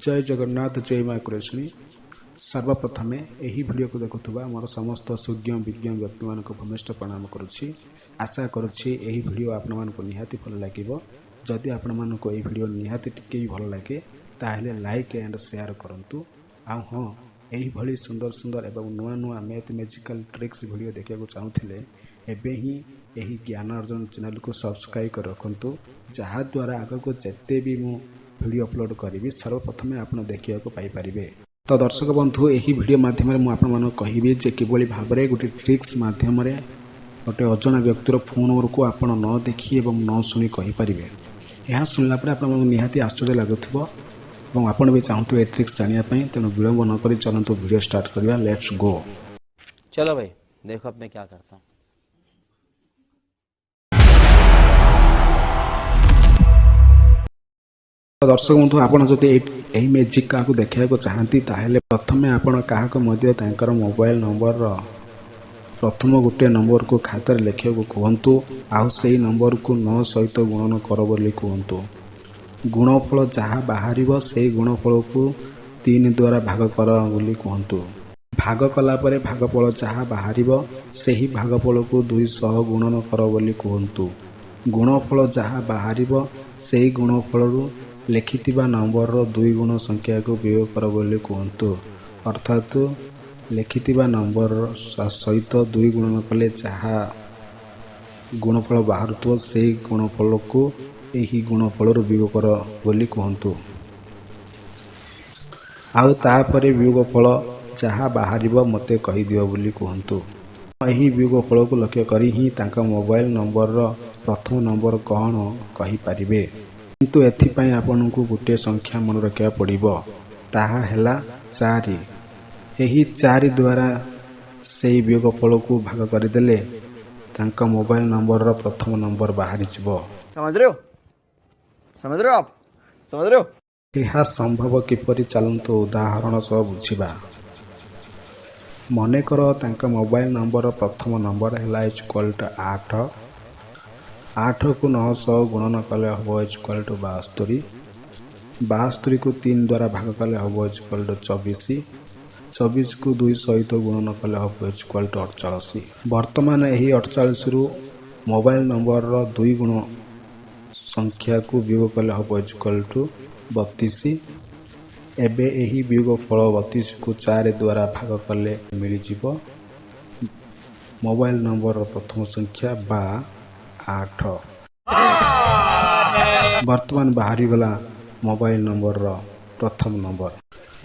ଜୟ ଜଗନ୍ନାଥ, ଜୟ ମା କୁରେଶୁଣୀ। ସର୍ବପ୍ରଥମେ ଏହି ଭିଡ଼ିଓକୁ ଦେଖୁଥିବା ମୋର ସମସ୍ତ ସୁଜ୍ଞ ବିଜ୍ଞ ବ୍ୟକ୍ତିମାନଙ୍କୁ ଭୂମିଷ୍ଠ ପ୍ରଣାମ କରୁଛି। ଆଶା କରୁଛି ଏହି ଭିଡ଼ିଓ ଆପଣମାନଙ୍କୁ ନିହାତି ଭଲ ଲାଗିବ। ଯଦି ଆପଣମାନଙ୍କୁ ଏହି ଭିଡ଼ିଓ ନିହାତି ଟିକେ ବି ଭଲ ଲାଗେ, ତାହେଲେ ଲାଇକ୍ ଆଣ୍ଡ ସେୟାର କରନ୍ତୁ। ଆଉ ହଁ, ଏହିଭଳି ସୁନ୍ଦର ସୁନ୍ଦର ଏବଂ ନୂଆ ନୂଆ ମ୍ୟାଥ୍ ମ୍ୟାଜିକାଲ ଟ୍ରିକ୍ସ ଭିଡ଼ିଓ ଦେଖିବାକୁ ଚାହୁଁଥିଲେ ଏବେ ହିଁ ଏହି ଜ୍ଞାନ ଅର୍ଜନ ଚ୍ୟାନେଲକୁ ସବସ୍କ୍ରାଇବ୍ କରି ରଖନ୍ତୁ, ଯାହାଦ୍ୱାରା ଆଗକୁ ଯେତେ ବି ମୁଁ ଭିଡ଼ିଓ ଅପଲୋଡ଼ କରିବି, ସର୍ବପ୍ରଥମେ ଆପଣ ଦେଖିବାକୁ ପାଇପାରିବେ। ତ ଦର୍ଶକ ବନ୍ଧୁ, ଏହି ଭିଡ଼ିଓ ମାଧ୍ୟମରେ ମୁଁ ଆପଣମାନଙ୍କୁ କହିବି ଯେ କିଭଳି ଭାବରେ ଗୋଟେ ଟ୍ରିକ୍ସ ମାଧ୍ୟମରେ ଗୋଟେ ଅଜଣା ବ୍ୟକ୍ତିର ଫୋନ୍ ନମ୍ବରକୁ ଆପଣ ନ ଦେଖି ଏବଂ ନ ଶୁଣି କହିପାରିବେ। ଏହା ଶୁଣିଲା ପରେ ଆପଣମାନଙ୍କୁ ନିହାତି ଆଶ୍ଚର୍ଯ୍ୟ ଲାଗୁଥିବ ଏବଂ ଆପଣ ବି ଚାହୁଁଥିବେ ଏ ଟ୍ରିକ୍ସ ଜାଣିବା ପାଇଁ। ତେଣୁ ବିଳମ୍ବ ନ କରି ଚାଲନ୍ତୁ ଭିଡ଼ିଓ ଷ୍ଟାର୍ଟ କରିବା। Let's go. चलो भाई, देखो अब मैं क्या करता हूँ। ଦର୍ଶକ ବନ୍ଧୁ, ଆପଣ ଯଦି ଏହି ମ୍ୟାଜିକ୍ କାହାକୁ ଦେଖାଇବାକୁ ଚାହାନ୍ତି, ତାହେଲେ ପ୍ରଥମେ ଆପଣ କାହାକୁ ମଧ୍ୟ ତାଙ୍କର ମୋବାଇଲ ନମ୍ବରର ପ୍ରଥମ ଗୋଟିଏ ନମ୍ବରକୁ ଖାତାରେ ଲେଖିବାକୁ କୁହନ୍ତୁ, ଆଉ ସେଇ ନମ୍ବରକୁ 9 ସହିତ ଗୁଣନ କର ବୋଲି କୁହନ୍ତୁ। ଗୁଣଫଳ ଯାହା ବାହାରିବ, ସେଇ ଗୁଣଫଳକୁ 3 ଦ୍ୱାରା ଭାଗ କର ବୋଲି କୁହନ୍ତୁ। ଭାଗ କଲା ପରେ ଭାଗଫଳ ଯାହା ବାହାରିବ, ସେହି ଭାଗଫଳକୁ 2 ସହ ଗୁଣନ କର ବୋଲି କୁହନ୍ତୁ। ଗୁଣଫଳ ଯାହା ବାହାରିବ, ସେହି ଗୁଣଫଳରୁ ଲେଖିଥିବା ନମ୍ବରର ଦୁଇ ଗୁଣ ସଂଖ୍ୟାକୁ ବିୟୋଗ କର ବୋଲି କୁହନ୍ତୁ। ଅର୍ଥାତ୍ ଲେଖିଥିବା ନମ୍ବର ସହିତ 2 ଗୁଣନ କଲେ ଯାହା ଗୁଣଫଳ ବାହାରୁଥିବ, ସେହି ଗୁଣଫଳକୁ ଏହି ଗୁଣଫଳରୁ ବିୟୋଗ କର ବୋଲି କୁହନ୍ତୁ। ଆଉ ତାପରେ ବିୟୋଗ ଫଳ ଯାହା ବାହାରିବ ମୋତେ କହିଦିଅ ବୋଲି କୁହନ୍ତୁ। ଏହି ବିୟୋଗ ଫଳକୁ ଲକ୍ଷ୍ୟ କରି ହିଁ ତାଙ୍କ ମୋବାଇଲ ନମ୍ବରର ପ୍ରଥମ ନମ୍ବର କ'ଣ କହିପାରିବେ। କିନ୍ତୁ ଏଥିପାଇଁ ଆପଣଙ୍କୁ ଗୋଟିଏ ସଂଖ୍ୟା ମନେ ରଖିବାକୁ ପଡ଼ିବ, ତାହା ହେଲା 4। ଏହି 4 ଦ୍ୱାରା ସେଇ ବିୟୋଗ ଫଳକୁ ଭାଗ କରିଦେଲେ ତାଙ୍କ ମୋବାଇଲ ନମ୍ବରର ପ୍ରଥମ ନମ୍ବର ବାହାରିଯିବ। समझ रहे हो? समझ रहे हो आप? समझ रहे हो? ଏହା ସମ୍ଭବ କିପରି, ଚାଲନ୍ତୁ ଉଦାହରଣ ସହ ବୁଝିବା। ମନେକର ତାଙ୍କ ମୋବାଇଲ ନମ୍ବରର ପ୍ରଥମ ନମ୍ବର ହେଲା ଇଜ୍ ଟୁ 8। 8କୁ 9 ସହ ଗୁଣନ କଲେ ହେବ is two 72। 72କୁ 3 ଦ୍ୱାରା ଭାଗ କଲେ ହେବ is two 24। 24କୁ 2 ସହିତ ଗୁଣନ କଲେ ହେବ is two 48। ବର୍ତ୍ତମାନ ଏହି 48ରୁ ମୋବାଇଲ ନମ୍ବରର ଦୁଇ ଗୁଣ ସଂଖ୍ୟାକୁ ବିୟୋଗ କଲେ ହେବ is two 32। ଏବେ ଏହି ବିୟୋଗ ଫଳ 32କୁ 4 ଦ୍ୱାରା ଭାଗ କଲେ ମିଳିଯିବ ମୋବାଇଲ ନମ୍ବରର ପ୍ରଥମ ସଂଖ୍ୟା ବା 8। ବର୍ତ୍ତମାନ ବାହାରିଗଲା ମୋବାଇଲ ନମ୍ବରର ପ୍ରଥମ ନମ୍ବର।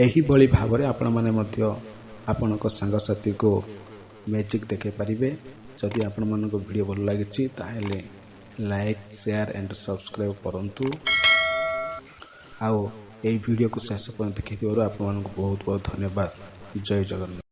ଏହିଭଳି ଭାବରେ ଆପଣମାନେ ମଧ୍ୟ ଆପଣଙ୍କ ସାଙ୍ଗସାଥିକୁ ମ୍ୟାଜିକ୍ ଦେଖାଇ ପାରିବେ। ଯଦି ଆପଣମାନଙ୍କୁ ଭିଡ଼ିଓ ଭଲ ଲାଗିଛି, ତାହେଲେ ଲାଇକ୍, ସେୟାର ଆଣ୍ଡ ସବସ୍କ୍ରାଇବ୍ କରନ୍ତୁ। ଆଉ ଏହି ଭିଡ଼ିଓକୁ ଶେଷ ପର୍ଯ୍ୟନ୍ତ ଦେଖିଥିବାରୁ ଆପଣମାନଙ୍କୁ ବହୁତ ବହୁତ ଧନ୍ୟବାଦ। ଜୟ ଜଗନ୍ନାଥ।